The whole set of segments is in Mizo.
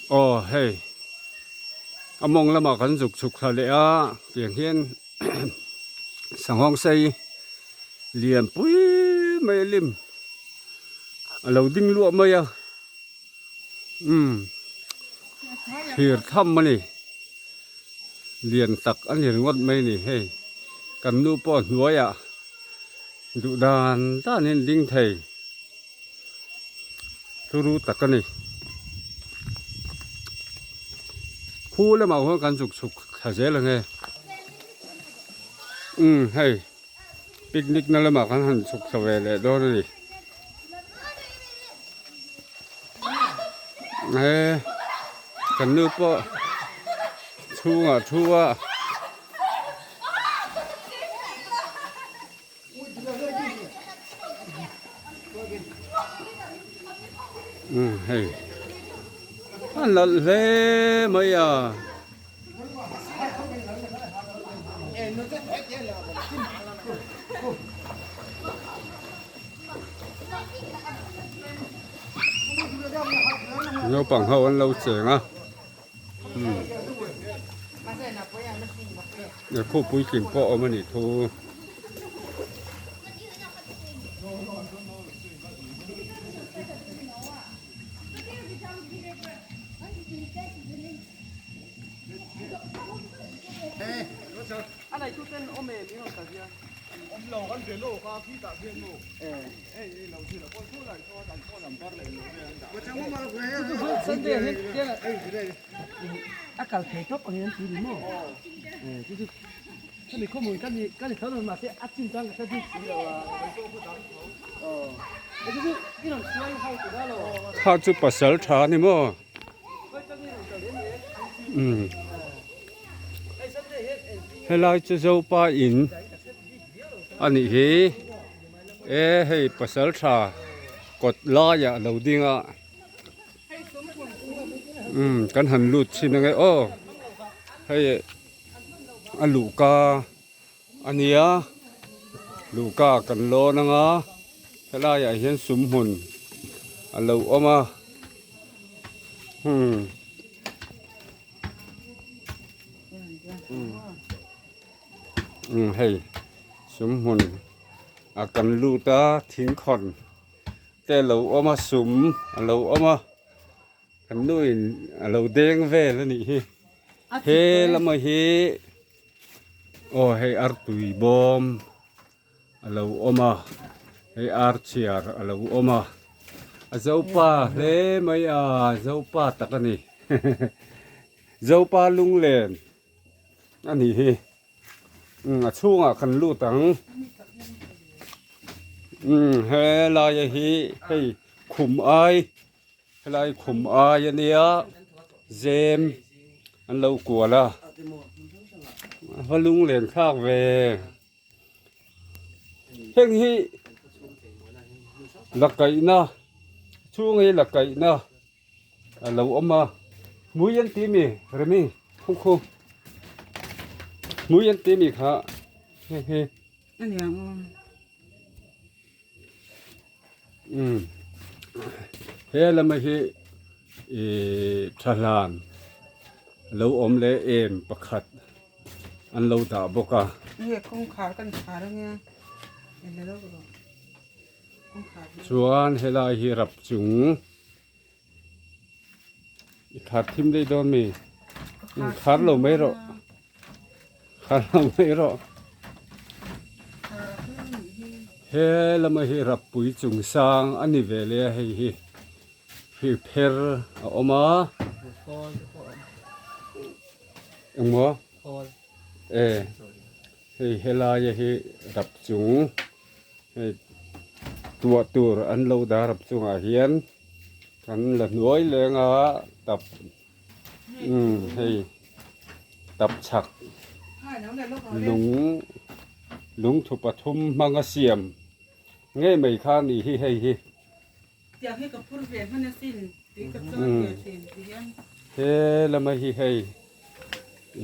Aw hei a mawng lamah kan zuk chhuk thla leh a tiang hian sanghawng sei lian pui mai a lim a lo ding luah mai a umm thir tham a ni lian tak a ni ringawt mai a ni hei kan nu pawh hnuaiah duh dan danin ding thei. Turu tak a ni. Khu lamah khuan kan chuk chhuk thla zel ang e. Umm hei picnic na lamah kan han chhuk thla ve leh dawn a ni. He kan nu pawh chhungah thu a. Umm hei a nalh hle mai a. Naupang ho an lo cheng a. Lehkhaw puitling pawh a awm a nih thu. A kal thei tawp ang hian tui ni maw chu chu hemi khawhmun ka ni ka ni tho lo mahse a chin chuan ka hre bik si lo a aw chu chu i rawn hruai ho tur a lo Kha chu pasal tha a ni maw? Umm helai chu Zopa in a nih hi e hei pasal tha kawt laiah a lo ding a. Umm kan han lut chhin ange aw hei a luhka a nia luhka kan lawn anga helai ah hian sum hmun a lo awm a hmm umm hei sum hmun a kan lut a thingkhawn. Te a lo awm a sum a lo awm a kan nu in a lo deng vel a nih hi he lama hi aw hei artui bawm a lo awm a hei archhiar a lo awm a a zopa hle mai a zopa tak a ni zopa lunglen a nih hi. Umm a chhungah kan lut ang umm helaia hi hei khum ai helai khum ai a nia zem an lo kual a a va lunglen thlak ve heng hi la kaihna chhung hi la kaihna. A lo awm a hmui an ti mi remi khu khu hmui an ti mi kha hei hi umm he lama hi ihh tha hlan a lo awm leh em pakhat an lo dah bawk a. Chuan helai hi rap chung i khar thim daih dawn mi in khar lo mai rawh khar lo mai rawh he lama hi rap pui chung sang a ni ve leh a hei hi hri pher a awm a engmaw e hei helaia hi rap chung. Hei tuah tur an lo dar ap chungah hian kan la hnuai leng a tap umm hei tap chhak lung lungthu pathum hmanga siam ngei mai kha a nih hi hei hi. He lama hi hei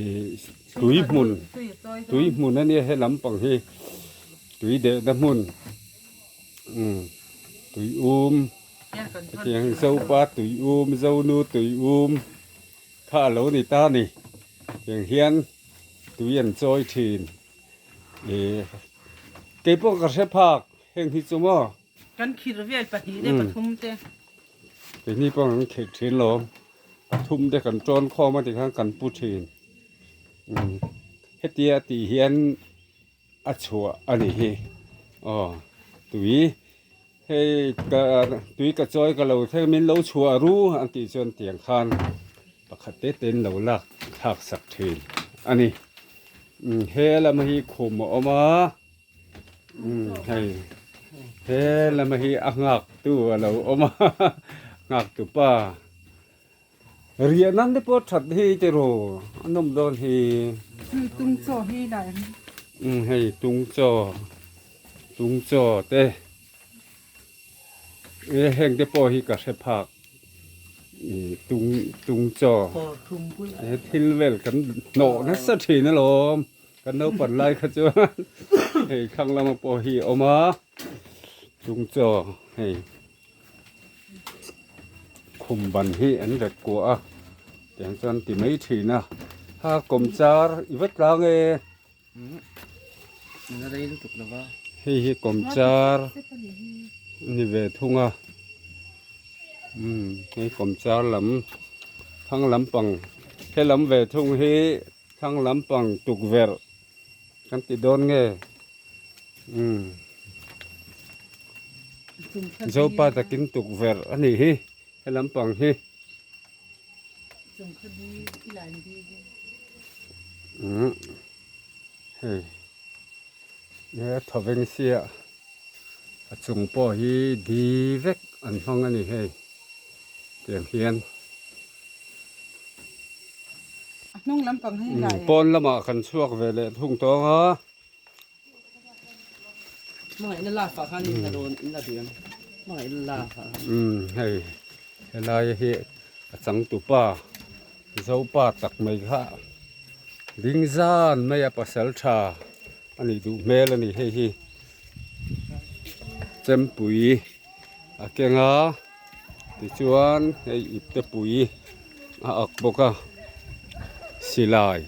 ih tui hmun tui hmun a nia he lampang hi tui dehna hmun umm tui um hetiang zopa tui um zonu tui um. Kha a lo ni ta a ni. Tiang hian tui an chawi thin. Ih keipawh ka hre phak heng hi chu maw. Kan khir vel pahnih te pathum te. Keini pawh kan khir thin lo. Pathum te kan tawn khawm a tikhan kan pu thin. Hetia tih hian a chhuah a ni hi. Aw tui hei ka tui ka chawi ka lo thleng min lo chhuah ru an tih chuan tiang khan pakhat te te in lo lak thlak sak thin a ni. He lam hi khum a awm a hei he lam hi a nghak tu a lo awm a nghak tu pa riah nan te pawh that hi ti ru a nawm dawn hi. Tung chaw hi lai hei tung chaw tung chaw te e heng te pawh hi ka hre phak tung tung chaw he thil vel kan hnawh nasa thin alawm. Kan naupan lai kha chuan hei thlang lama pawh hi a awm a, chung chaw hei khum ban hi an rek kuah a, tiang chuan ti mai thin a, ha kawm char i va tlang e. Hei hi kawm char a ni ve thung a, umm hei kawm char lam thlang lampang helam ve thung hi. Thlang lampang tukverh kan ti dawn nge? Umm Zopa takin tukverh a nih hi he lampang hi. Umm hei he a thaw veng sia a chung pawh hi di vek an hmang a ni hei tiang hian. Pawn lamah kan chhuak ve leh thung tawng a. Hei helai hi a changtupa Zopa tak mai kha ding zan mai a pasal tha a nih duh hmel a ni hei hi chempui a keng a tichuan hei ipte pui a ak bawk a silai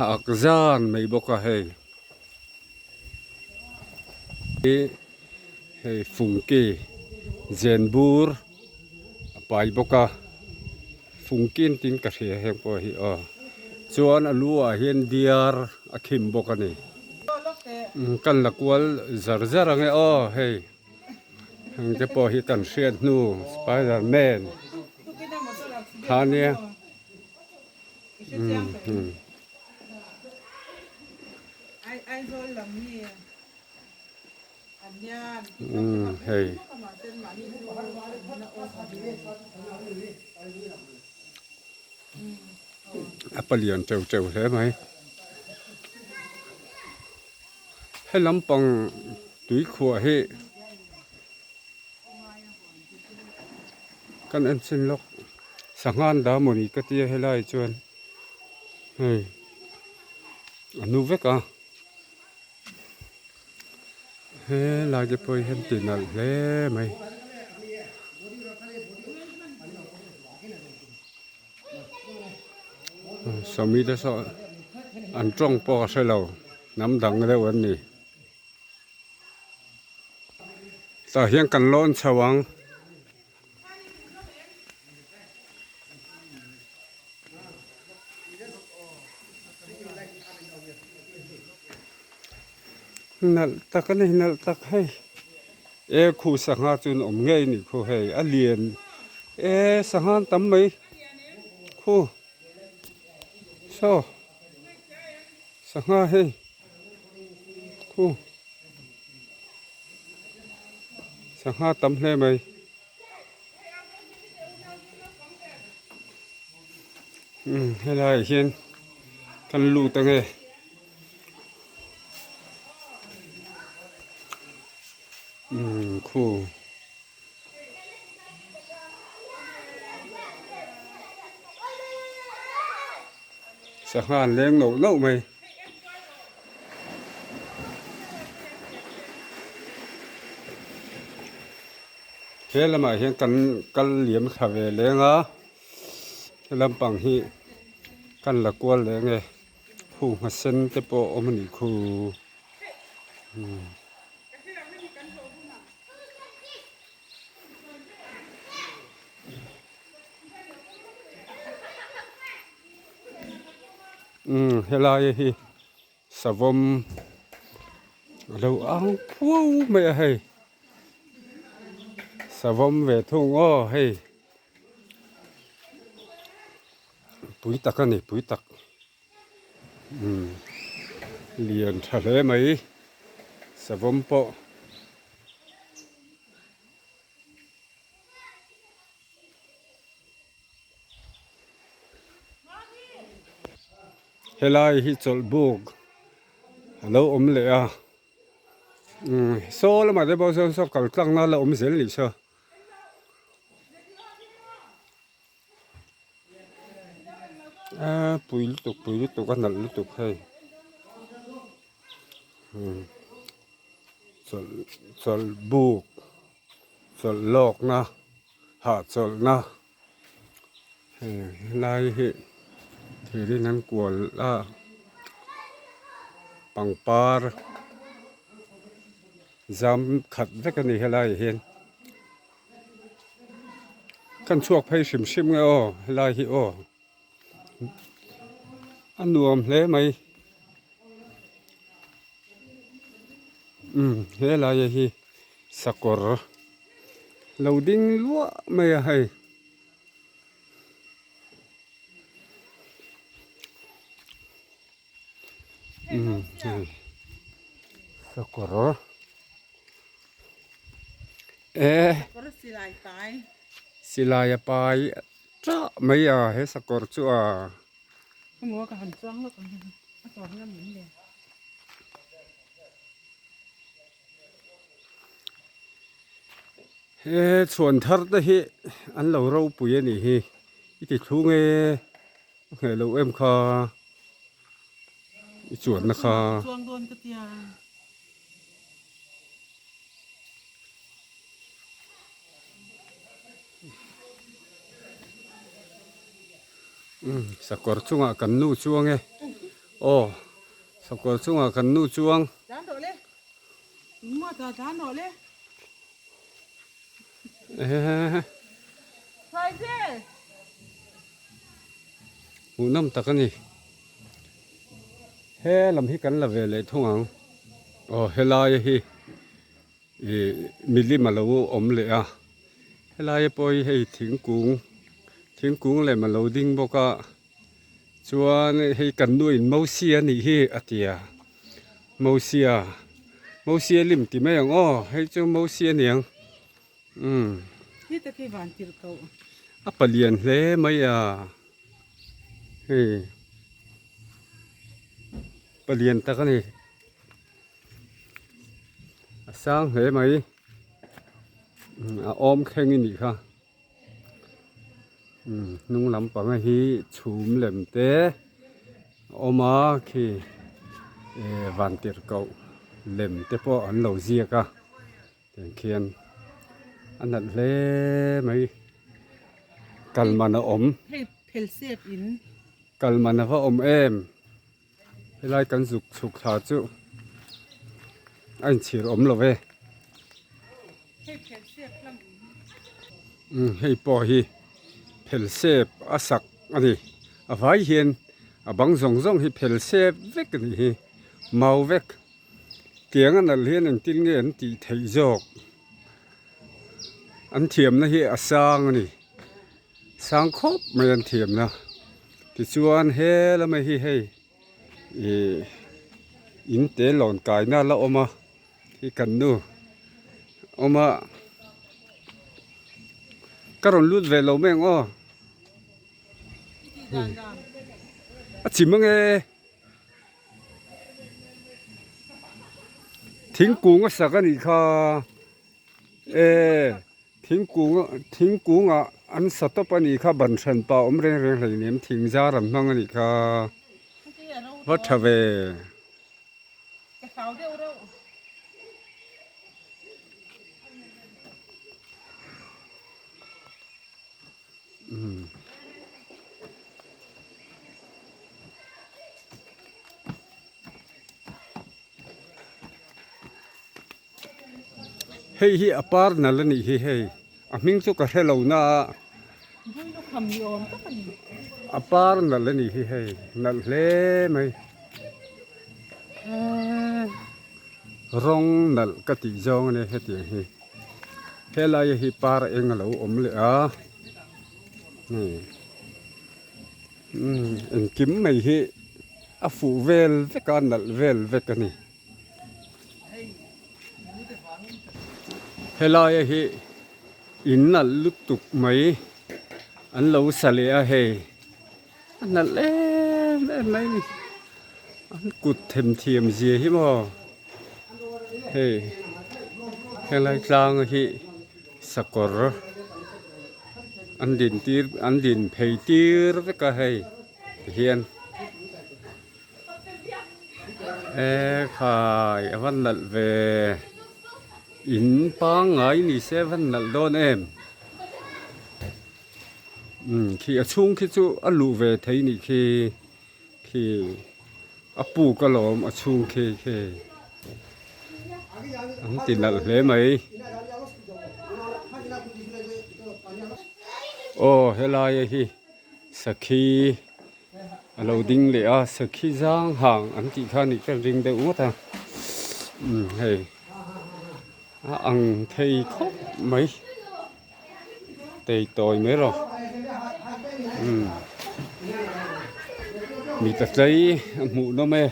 a ak zan mai bawk a hei hei fungki zen bur a pai bawk a fungki an tiin ka hria heng pawh hi aw chuan a lu ah hian diar a khim bawk a ni kan la kual zar zar ang e aw hei. Heng te pawh hi kan hriat hnu spider man kha nia umm hei a palian teuh teuh hle mai. He lampang tuikhuah hi kan en chin lawk sangha an dah mawni ka tia helai chuan hei a nu vek a helai te pawh hian ti nalh hle mai. Sawmi te saw an tawng pawh ka hre lo hnam dang deuh an ni tah hian kan lawn chho ang. Nalh tak a ni nalh tak hei e khu sangha chu an awm ngei a nih khu hei a lian e sangha an tam mai khu saw sangha hei khu sangha tam hle mai. Umm helaiah hian kan lut ange umm khu sangha an leng loh loh mai. He lamah hian kan kal liam thla ve leng a. He lampang hi kan la kual leh nge khu nghasen te pawh a awm a nih khu umm. Umm helai hi savawm a lo ang phuau mai a hei savawm ve thung aw hei. Pui tak a ni pui tak umm lian tha hle mai savawm pawh. Helai hi chawlh buk a lo awm leh a umm saw lamah te pawh sawn saw kal tlang na la awm zel nih saw. Aaa pui lutuk pui lutuk a nalh lutuk hei umm chawlh chawlh buk chawlh lawk na hahchawlh na hei helai hi thir in an kual a pangpar zam khat vek a ni helai ah hian. Kan chhuak phei hrim hrim nge aw helai hi aw a nuam hle mai umm helai hi sakawr lo ding luah mai a hei. Umm hei sakawr. E silai a pai tah mai a he sakawr chu a. He chhuan thar te hi an lo ropui a nih hi i ti thlung e a ngheh loh em kha i chuanna kha. Umm sakawr chungah kan nu chuang e aw sakawr chungah kan nu chuang. Hmuhnawm tak a ni. He lam hi kan la ve leh thung ang. Aw helai hi ih milim a lo awm leh a. Helai pawh hi hei thingkung thingkung lem a lo ding bawk a. Chuan hei kan nu in Mosia a nih hi a ti a. Mosia Mosia lim ti mai ang aw hei chu Mosia a ni ang. Umm. Hi te khi van tirh koh. A palian hle mai a. Hei. Palian tak a ni. A sang hle mai. A awm thleng i nih kha. Umm hnung lampang a hi chhum lem te a awm a khi eh van tirh koh lem te pawh an lo ziak a. Tiang khian a nalh hle mai kal man a awm. Hei phel sep in. Kal man a va awm em helai kan zuk chhuk thla chu a inchhir awm lo ve. Hei phel sep lam in. Umm hei pawh hi phel sep a sak a ni a vai hian a bang zawng zawng hi phel sep vek a nih hi mau vek. Tiang a nalh hian engtin nge an tih theih zawk? An thiamna hi a sang a ni. Sang khawp mai an thiamna. Tichuan he lama hi hei ih in te lawn kaina la awm a hi kan nu awm a ka rawn lut ve lo mai ang aw. A chim ange. Thingkung a sak a nih kha e thingkung thingkung ah an sa tawp a nih kha ban hran pah awm reng reng hleinem thing zar an hmang a nih kha va tha ve. Hei hi a par nalh a nih hi hei a hming chu ka hre lo na a. A par nalh a nih hi hei nalh hle mai eee rawng nalh ka tih zawng a nia hetiang hi helai hi par eng a lo awm leh a hei umm engkim mai hi a fuh vel vek a nalh vel vek a ni. Helaia hi in nalh lutuk mai an lo sa leh a hei a nalh em em mai a ni an kut themthiam zia hi maw hei helai tlang hi sakawr an din tir an din phei tir vek a hei tihian. E khai a van nalh ve in pangngai ni se a van nalh dawn em umm khi a chhung khi chu a luh ve thei nih khi khi a puk alawm a chhung khi khi an ti nalh hle mai aw helai a hi sakhi. A lo ding leh a sakhi zang hang an tih kha nih ka ring deuh ngawt a umm hei a ang thei khawp mai tei tawi mai rawh umm mi ta tlei a hmuh nawm e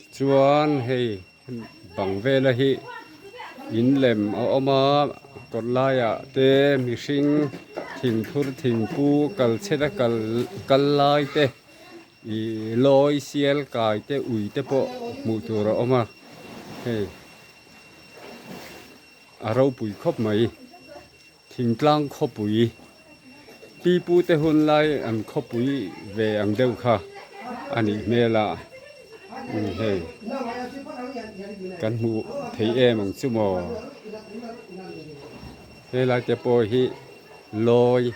tichuan hei. Bang vela hi in lem a awm a kawt laiah te mihring thingphur thingpu kal chhet a kal kal lai te ih lawi sial kai te ui te pawh hmuh tur a awm a hei a ropui khawp mai thingtlang khawpui pipu te hun lai an khawpui ve ang deuh kha a nih hmel a hei kan hmuh theih em ang chu maw helai te pawh hi lawi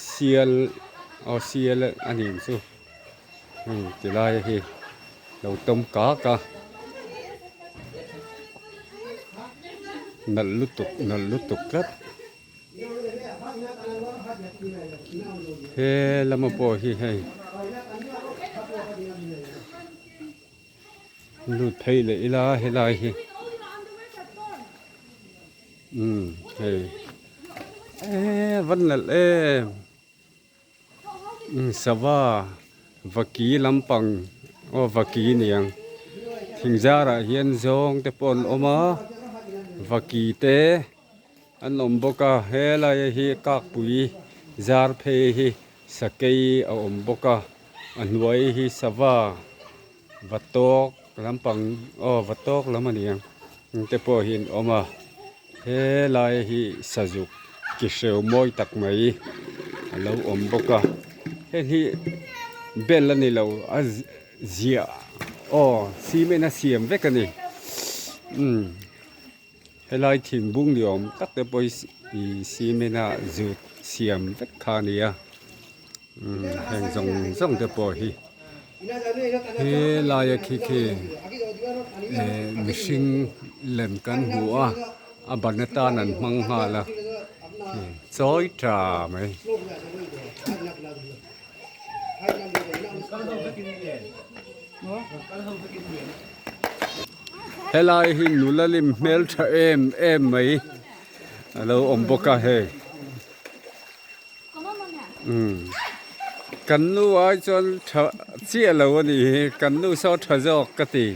sial aw sial a ni ang chu hei tilai hi lo tawm kak a nalh lutuk nalh lutuk tlat he lama pawh hi hei lut phei leh ila helai hi umm hei eee van nalh em. Sava vaki lampang aw vaki niang thing zarah hian zawng te pawh an awm a vaki te an awm bawk a helai hi kakpui zar phei hi sakei a awm bawk a a hnuai hi sava va tawk lampang aw va tawk lam a niang te pawh hi an awm a. Helai hi sazuk ki hreu mawi tak mai a lo awm bawk a heng hi bel a ni lo a ziah aw cement a siam vek a ni umm helai thingbung ni awm tak te pawh hi ih cement a zut siam vek kha a ni a umm heng zawng zawng te pawh hi. He laia khi khi eh mihring lem kan hmu a a ban atan an hmang nghal a chawi tha mai. Helai hi nula lim hmel tha em em mai a lo awm bawk a hei. Kan nu ai chuan tha chiah lo a nih hi kan nu saw tha zawk ka ti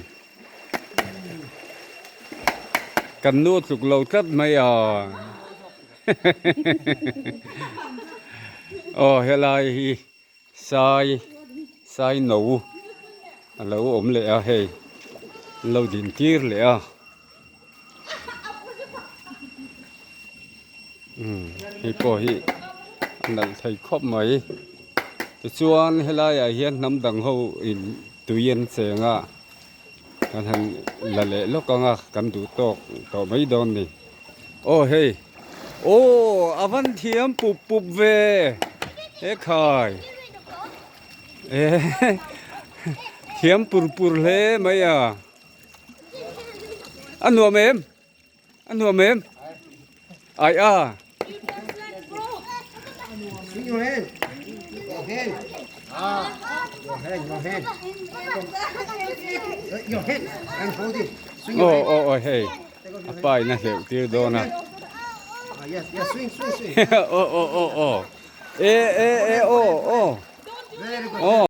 kan nu tluk lo tlat mai a aw helai hi sai sai no a lo awm leh a hei an lo din tir leh a. Umm hei pawh hi a nalh thei khawp mai tichuan helaiah hian hnam dang ho in tui an cheng a kan han la leh lawk ang a kan duh tawk tawh mai dawn a ni aw hei aw a van thiam pup pup ve he khai eh thiam pur pur hle mai a. A nuam em? A nuam em? Ai a. Swing your hand. Your hand. Ah, your hand, your hand. Your hand and hold it. Swing your Aw hand. aw aw hei. A pa in a hleuh tir dawn a. Ah, yes, yes, swing, swing, swing. Aw aw aw aw. E e e aw aw. Very good. Aw.